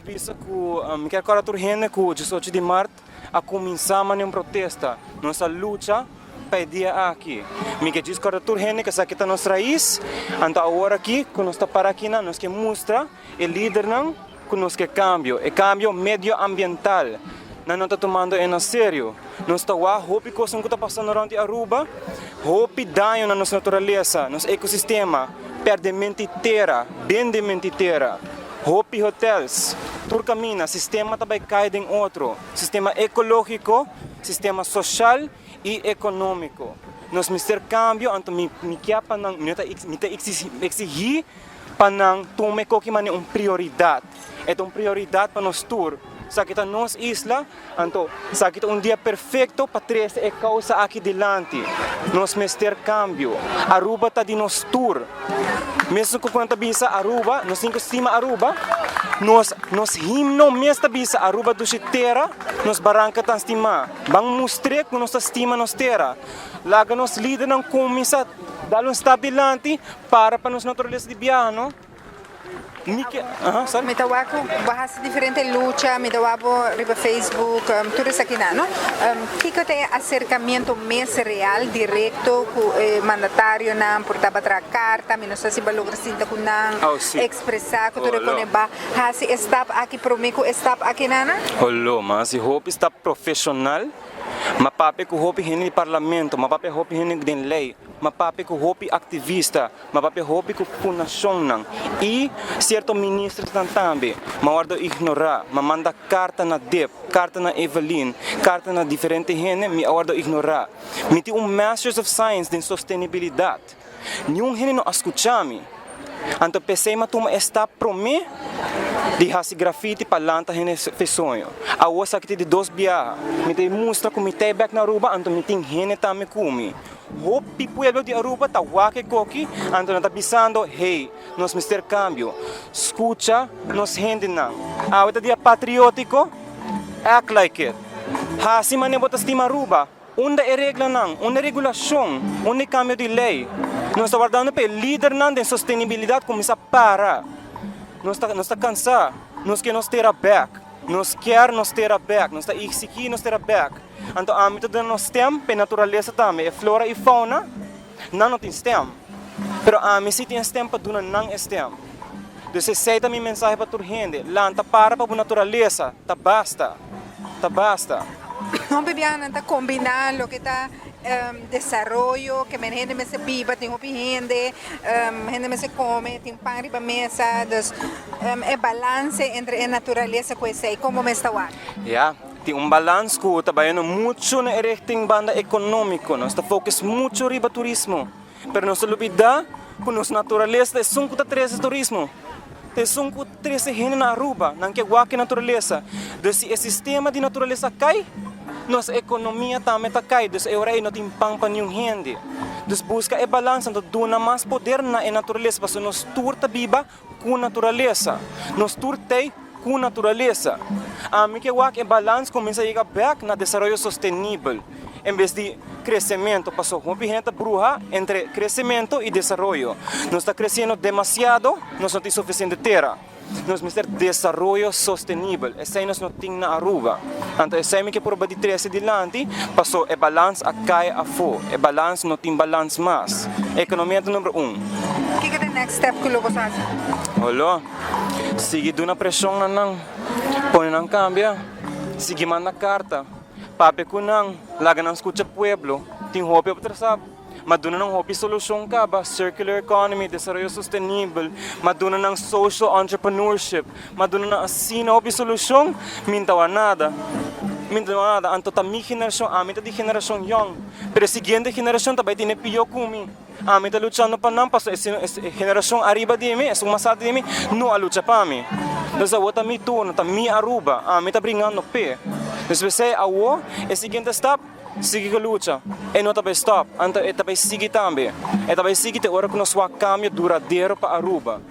djis bisa ku mi kier kòrda tur hende ku diesocho di mart a kuminsá mane un protesta. Nos a lucha pa e dia aki. Mi ke djis kòrda tur hende ku esaki ta nos rais. Anto awor aki ku nos ta para akinan nos ke mustra e lidernan ku nos ke kambio, e kambio medioambiental. Nan no ta tumando e na serio. Nos ta wak hopi kosnan ku ta pasando rònt di Aruba, hopi daño na nos naturalesa, nos ekosistema, pèrdementi tera, bendementi tera, hopi hotels, tur kaminda, sistema ta bai kai den otro, sistema ekológiko, sistema soshal i ekonómiko. Nos mester kambio, anto mi mi kia pa nan, mi no ta mi ta eksigí pa nan tuma e koki manera un prioridat. E ta un prioridat pa nos tur. Esaki ta nos isla, anto esaki ta un dia perfecto pa trece e causa aki dilanti. Nos mester cambio. Aruba ta di nos tur. Mesun cu nan ta bisa Aruba, nos tin cu stima Aruba. Nos nos himno mes ta bisa Aruba dushi tera, nos baranca tan stima. Ban mustr'e cu nos ta stima nos tera. Laga nos lidernan cuminsa dal un stap dilanti para pa nos naturalesa di biaha, no? Mi ke, aha, sorry. Mi ta wak ku bo hasi diferente lucha, mi ta wak bo riba Facebook, tur esakinan, no? Kiko ta e aserkamiento mes real, direkto ku e mandatarionan por tabata traha karta, mi no sa si bo a logra sinta ku nan, Oh, si. ekspresá ku tur e Olo. kone ba hasi e stap aki promé ku e stap akinan? Olo, mi a hasi hopi stap profeshonal, mi a papia ku hopi hende di parlamento, mi a papia hopi hende den lei, mi a papia ku hopi aktivista. M'a papia hopi ku fundashonnan i sierto ministersnan tambe. M'a wòrdu ignorá. M'a manda karta na Dip, karta na Evelyn, karta na diferente hende, mi a wòrdu ignorá. Mi tin un Masters of Science den sostenibilidat. Niun hende no a skucha mi. Anto p'esei m'a tuma e stap promé di hasi grafiti pa lanta hende fe soño. Awor esaki ta di dos biaha. Mi ta mustra ku mi ta e bèk na Aruba, anto mi tin hende tambe ku mi. Hopi pueblo di Aruba ta wak e koki, anto nan ta bisando, Hey, nos mester cambio. Scucha nos hendenan. Awe ta dia patriotico? Act like it. Haci manera bo ta stima Aruba. Unda e reglanan? Unda e regulacion? Unda e cambio di ley? Nos ta wardando pa e lidernan den sostenibilidad cuminsa para. Nos ta nos ta cansa. Nos ke nos tera bek. Nos kier nos tera bek. Nos ta exigi nos tera bek. Anto ami ta duna nos stem p'e naturalesa tambe, e flora i fauna, nan no tin stem. Pero ami si tin e stem pa duna nan e stem. Dus esei ta mi mensahe pa tur hende, lanta para pa bo naturalesa, ta basta, ta basta. Hopi biaha nan ta kombiná loke ta desaroyo, ke men hende mester biba, tin hopi hende, hende mester kome, tin pan riba mesa, dus e balanse entre e naturalesa ku esei, komo mester wak? Ya. Tin un balans ku ta bayendo muchu na e richting banda ekonómiko. Nos ta focus muchu riba turismo, pero nos ta lubidá ku nos naturalesa ta esun ku ta trese turismo, ta esun ku trese hende na Aruba. Nan ke wak e naturalesa. Dus si e sistema di naturalesa kai, nos ekonomia tambe ta kai. Dus e ora ei no tin pan pa niun hende. Dus buska e balans anto duna mas poder na e naturalesa pasobra nos tur ta biba Ku naturalesa. Nos tur tei ku naturalesa. Ami ke wak e balans kuminsá yega bèk na desaroyo sostenibel en bes di kresementu paso hopi hende ta bruha entre kresementu i desaroyo. Nos ta kresiendo demasiado, nos no tin sufisiente tera. Nos mester desaroyo sostenibel, esei nos no tin na Aruba. Anto esei mi ke proba di trese dilanti paso e balans a kai afó, e balans no tin balans mas. Ekonomia ta number un. Kiko ta e next step ku lo boso hasi? Holo, sigui duna preshon na nan, pone nan kambia, sigui manda karta, papia ku nan, laga nan skucha pueblo, tin hopi op trasá. Ma duna nan hopi solushon kaba, circular economy, desaroyo sostenibel, ma duna nan social entrepreneurship, ma duna nan asina hopi solushon, mi no ta wak nada, mi no ta wak nada. Anto ta mi generashon, ami ta di generashon yòn, pero e siguiente generashon ta bai tene pió ku mi. Ami ta luchando pa nan pasobra e generashon ariba di mi, esun mas alto di mi, no a lucha pa mi. Entonces awor ta mi turno, ta mi Aruba, ami ta bringando p'e. Entonces p'esei awor e siguiente stap. Sigui ku lucha, e no ta bai stòp, anto e ta bai sigui tambe. E ta bai sigui te ora ku nos wak kambio duradero pa Aruba.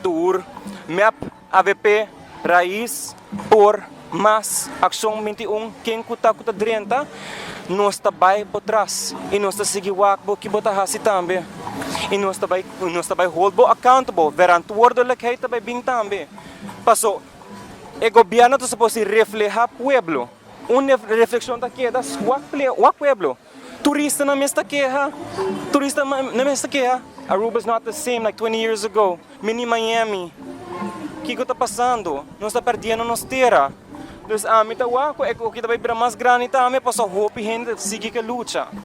Tur, mep, avp, Raiz, por, mas, Akshon 21, ken ku ta ku ta drenta, nos ta bai bo tras i nos ta sigui wak bo ki bo ta hasi tambe. I nos ta bai nos ta bai hold bo accountable, verantwoordelijkheid ta bai bin tambe. Paso e gobierno ta supuesto refleha pueblo. Un reflexion ta keda wak pueblo. Turista nan mes ta keha. Turista nan mes ta keha. "Aruba is not the same like 20 years ago. Mini Miami. Kico ta pasando? Nos ta perdiendo nos tera." Dus ami ta wak, e cu ta bay mas grandi tambe, paso hopi hende sigui cu lucha.